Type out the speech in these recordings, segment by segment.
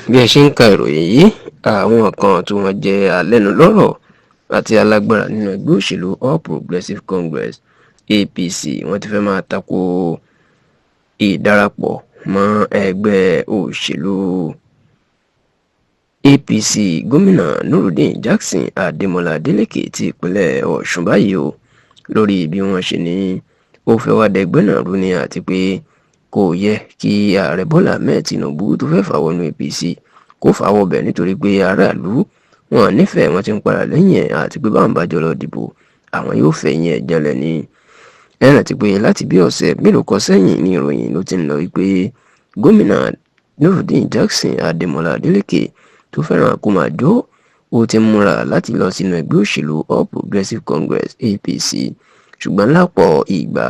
Bí ẹ ṣe ń ka ìròyìn yìí, àwọn kan tí wọ́n jẹ́ alẹ́nulọ́rọ̀ àti alágbára nínú ẹgbẹ́ òṣèlú All Progressives Congress, APC, wọ́n ti fẹ́ máa tako ìdarapọ̀ mọ́ ẹgbẹ́ òṣèlú APC gómìnà Nurudeen Jackson Adémọlá Adeleke ti ìpínlẹ̀ Ọ̀ṣun báyìí o, lórí bí wọ́n ṣe ní ó fẹ́ wá dẹgbẹ́ náà rú ni, àti pé kò yẹ kí ààrẹ Bọ́lá Ahmed Tinubu tó fẹ́ fà wọnú APC kó fà wọbẹ̀, nítorí pé aráàlú wọn nífẹ̀ẹ́ wọn ti ń padà lẹ́yìn ẹ̀, àti pé báwọn bá jọ lọ dìbò, àwọn yóò fẹ̀yìn ẹ̀ janlẹ̀ ni. Ẹ rántí pé láti bí ọ̀sẹ̀ mélòó kan sẹ́yìn ní ìròyìn ló ti ń lọ wípé gómìnà Nurudeen Jackson Adémọlá Adeleke tó fẹ́ràn kó máa jó, ó ti ń múra láti lọ sínú ẹgbẹ́ òṣèlú All Progressives Congress, APC. Ṣùgbọ́n lápọ̀ ìgbà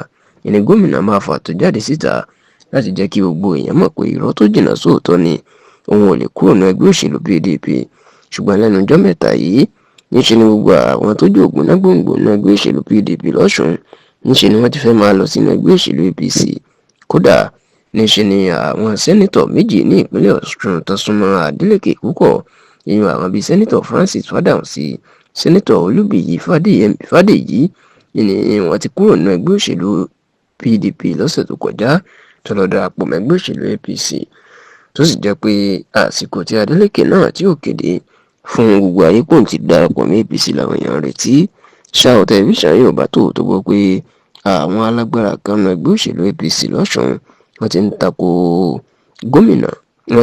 ìní gómìnà máa fà tó jáde síta láti jẹ́ kí gbogbo èèyàn mọ̀ pé irọ́ tó jìnnà sóòótọ́ ni, òun ò lè kúrò ní ẹgbẹ́ òṣèlú PDP. Ṣùgbọ́n lẹ́nu ọjọ́ mẹ́ta yìí, níṣe ni gbogbo àwọn tó jẹ́ ògbóná gbòǹgbò ní ẹgbẹ́ òṣèlú PDP lọ́ṣùn, níṣe ni wọ́n ti fẹ́ máa lọ sínú ẹgbẹ́ òṣèlú APC. Kódà, níṣe ni àwọn sẹ́nítọ̀ méjì ní ìpínlẹ̀ Ọ̀ṣun tó súnmọ́ Adeleke púpọ̀, ìyẹn àwọn bíi Sẹ́nítọ̀ Francis Fádàǹsì, Sẹ́nítọ̀ Olúbíyì Fádèyí, ni wọ́n ti kúrò nínú ẹgbẹ́ òṣèlú PDP lọ́sẹ̀ tó kọjá, tó lọ darapọ̀ mọ́ ẹgbẹ́ òṣèlú APC, tó sì jẹ́ pé àsìkò tí Adeleke náà tí ò kéde fún gbogbo ayé pòun ti darapọ̀ mọ́ APC làwọn èèyàn retí. Ṣá ò, tẹlifíṣàn Yorùbá tó gbọ́ pé àwọn alágbára kan nínú ẹgbẹ́ òṣèlú APC lọ́ṣùn, wọ́n ti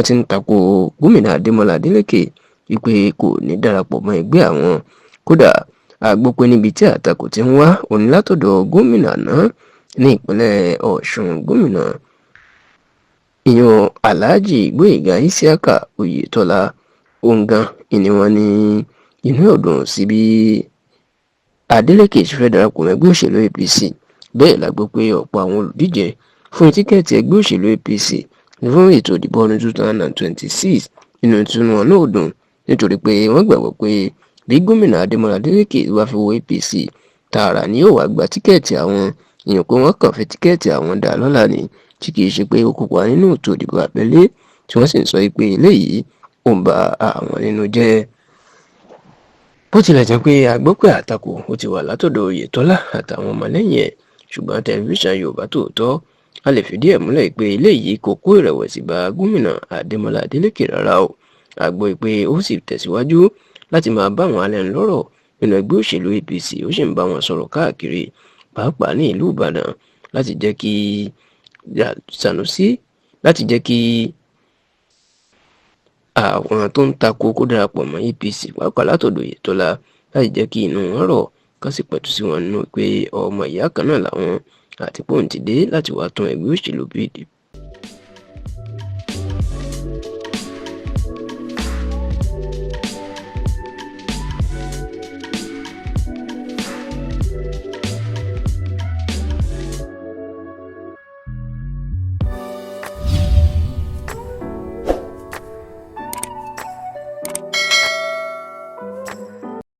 ń tako gómìnà Adémọlá Adeleke wípé kò ní darapọ̀ mọ́ ẹgbẹ́ àwọn. Kódà, a gbọ́ pé níbi tí àtakò ti ń wá òní látọ̀dọ̀ gómìnà náà ní ìpínlẹ̀ Ọ̀ṣun, gómìnà ìyẹn Alhaji Gbóyèga Isiaka Oyètọ́lá òǹgàn ìní wọn ní inú ẹ̀ dùn sí bí Adeleke ṣe fẹ́ darapọ̀ mọ́ ẹgbẹ́ òṣèlú APC. Bẹ́ẹ̀ la gbọ́ pé ọ̀pọ̀ àwọn olùdíje fún tíkẹ́ẹ̀tì ẹgbẹ́ òṣèlú APC fún ètò ìdìbò ọdún 2026, inú tí wọn náà dùn, nítorí pé wọ́n gbàgbọ́ pé bí gómìnà Adémọlá Adeleke bá fi wọ APC tààrà ni yóò wá gba tíkẹ́ẹ̀tì àwọn, ìyẹn pé wọ́n kàn fẹ́ tíkẹ́ẹ̀tì àwọn dà lọ́la ni, tí kì í ṣe pé ó kópa nínú ètò ìdìbò abẹ́lé, tí wọ́n sì ń sọ pé eléyìí ó ń ba àwọn nínú jẹ́. Bó tilẹ̀ jẹ́ pé a gbọ́ pé àtakò ó ti wà látọ̀dọ̀ Oyètọ́lá àtàwọn ọmọlẹ́yìn ẹ̀, ṣùgbọ́n tẹlifíṣàn Yorùbá Tòótọ́ a lè fìdí ẹ̀ múlẹ̀ pé eléyìí kò kó ìrẹ̀wẹ̀sì bá gómìnà Adémọlá Adeleke rárá o. A gbọ́ pé ó sì tẹ̀síwájú láti máa bá àwọn alẹ́nulọ́rọ̀ nínú ẹgbẹ́ òṣèlú APC, ó sì ń bá wọn sọ̀rọ̀ káàkiri, pàápàá ní ìlú Ìbàdàn, láti jẹ́ kí Sanusi, láti jẹ́ kí àwọn tó ń takò kó darapọ̀ mọ́ APC, pàápàá látọ̀dọ̀ Oyètọ́lá, láti jẹ́ kí inú wọn rọ̀, kán sì pẹ̀tù sí wọn nínú pé ọmọ ìyá kan náà làwọn, àti pé òun ti dé láti wá tún ẹgbẹ́ òṣèlú